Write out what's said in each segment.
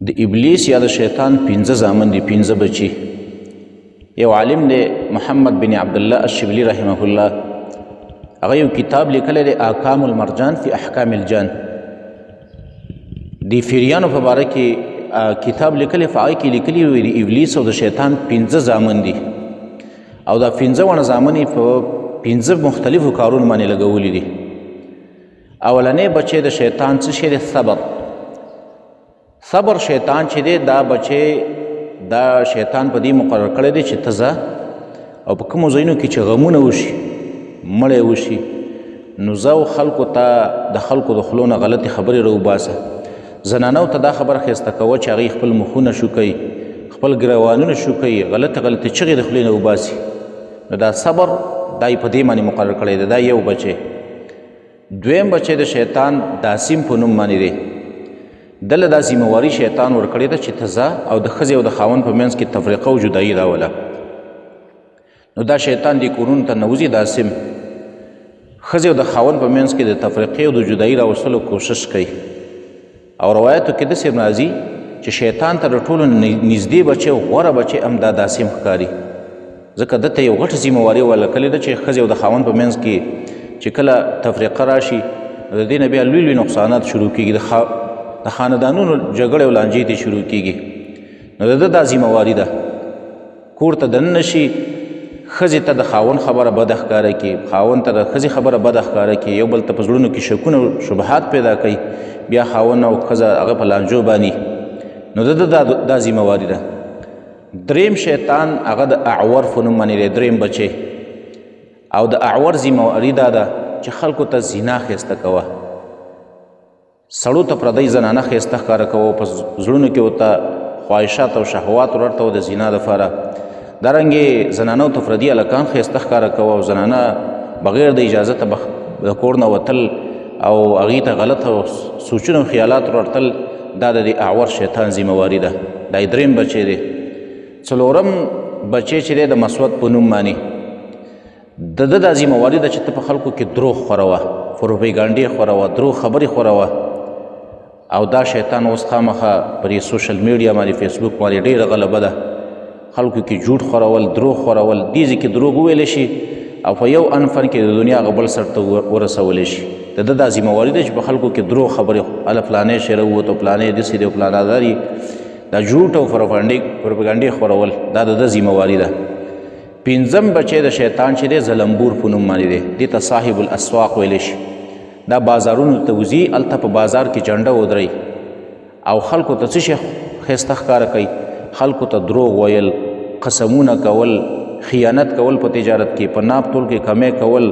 د ابلیس یا د شیطان پنځه زامن دي، پنځه بچي. یو عالم دی محمد بن عبدالله الشبلی رحمه الله، هغه یو کتاب لیکلی دی احکام المرجان فی احکام الجان. د فریانو په باره کې کتاب لیکلی، په هغه کې لیکلي وي د ابلیس او د شیطان پنځه زامن دي، او دا پنځه واړه زامن یې په پنځه مختلفو کارونو باندې لګولي دي. اولنی بچی د شیطان څه شی دی؟ صبر. صبر شیطان چې دی دا بچی دا شیطان په دې مقرر کړی دی چې ته ځه او په کومو ځایونو کې چې غمونه وشي، مړی وشي، نو ځه او خلکو ته د خلکو د خولو نه غلطې خبرې راوباسه. زنانو ته دا خبره ښایسته کوه چې هغوی خپل مخونه شوکوي، خپل ګریوانونه شوکوي، غلطې غلطې چغې د خولې نه وباسي. نو دا صبر دا یې په دې باندې مقرر کړی دی. دا یو بچی. دویم بچی د شیطان داسیم په نوم باندې دی. دله دا ذمهواري شیطان ورکړې ده چې ته ځه او د ښځې او د خاوند په منځ کې تفرقه او جدایي راوله. نو دا شیطان دې کورونو ته نوځي، داسیم ښځې او د خاوند په منځ کې د تفرقې او د جدایي راوستلو کوشش کوي. او روایتو کې داسې هم راځي چې شیطان ته د ټولو نږدې بچی او غوره بچی هم دا داسې هم ښکاري، ځکه ده ته یو غټه ذمهواري ورکړې ده چې ښځې او د خاوند په منځ کې چې کله تفرقه راشي نو د دې نه بیا لوی لوی نقصانات شروع کېږي، د خاندانونو جګړې او لانجې ته شروع کېږي. نو د ده دا ذمهواري ده کور ته دننه شي، ښځې ته د خاوند خبره بده ښکاره کړي، خاوند ته د ښځې خبره بده ښکاره کړي، یو بل ته په زړونو کې شکونه او شبهات پیدا کوي، بیا خاوند او ښځه هغه په لانجو باندې. نو د ده دا ذمهواري ده. دریم شیطان هغه د اعور په نوم باندې دی، دریم بچی. او د اعور ذمهواري دا ده چې خلکو ته زنا ښایسته کوه، سړو ته پردۍ زنانه ښایسته ښکاره کوه، په زړونو کې ورته خواهشات او شهوات ورته د زنا دپاره. دارنګې زنانو ته پردي هلکان ښایسته ښکاره کوه، او زنانه بغیر د اجازته د کور نه وتل او هغوی ته غلط او سوچونه او خیالات ورتل، دا د دې اعور شیطان ذمهواري ده. دا یې دریم بچی دی. څلورم بچی چې دی د مسود په نوم باندې، د ده دا ذمهواري ده چې ته په خلکو کې دروغ خوروه، پروپیګانډې خوروه، دروغ خبرې خوروه. او دا شیطان اوس خامخا په دې سوشل میډیا باندې، فیسبوک باندې ډېره غلبه ده، خلکو کې جوټ خورول، دروغ خورول، دې ځای کې دروغ وویلی شي او په یو انفن کې د دنیا هغه بل سر ته ورسولی شي. د ده دا ذمهواري ده چې په خلکو کې دروغ خبرې، هله فلانی شی راووت او فلانی داسې دی او فلانا دا دی، دا جوټ او پروپاګانډې خورول دا د ده ذمهواري ده. پنځم بچی د شیطان چې دی زلمبور په نوم باندې دی، دې ته صاحب الاسواق ویلی شي. دا بازارونو ته وځي، هلته په بازار کې جنډه ودروي او خلکو ته څه شی ښایسته ښکاره کوي؟ خلکو ته دروغ ویل، قسمونه کول، خیانت کول په تجارت کې، په ناپ تول کې کمی کول،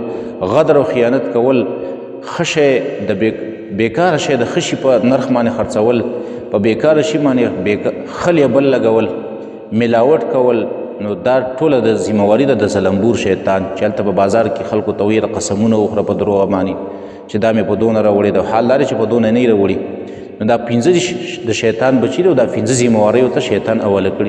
غدر او خیانت کول، ښه شی د بیکاره شی د ښه شي په نرخ باندې خرڅول، په بیکاره شي باندې ښه لیبل لګول، ملاوټ کول. نو دا ټوله د ذمهواري ده د زلمبور شیطان چې هلته په بازار کې خلکو ته وایي قسمونه وخوره په دروغ باندې چې دا مې په دونه راوړې ده، حال دا دی چې په دونه نه یې راوړي. نو دا پنځه د شیطان بچي دي او دا پنځه ذمهواریو ته شیطان حواله کړي.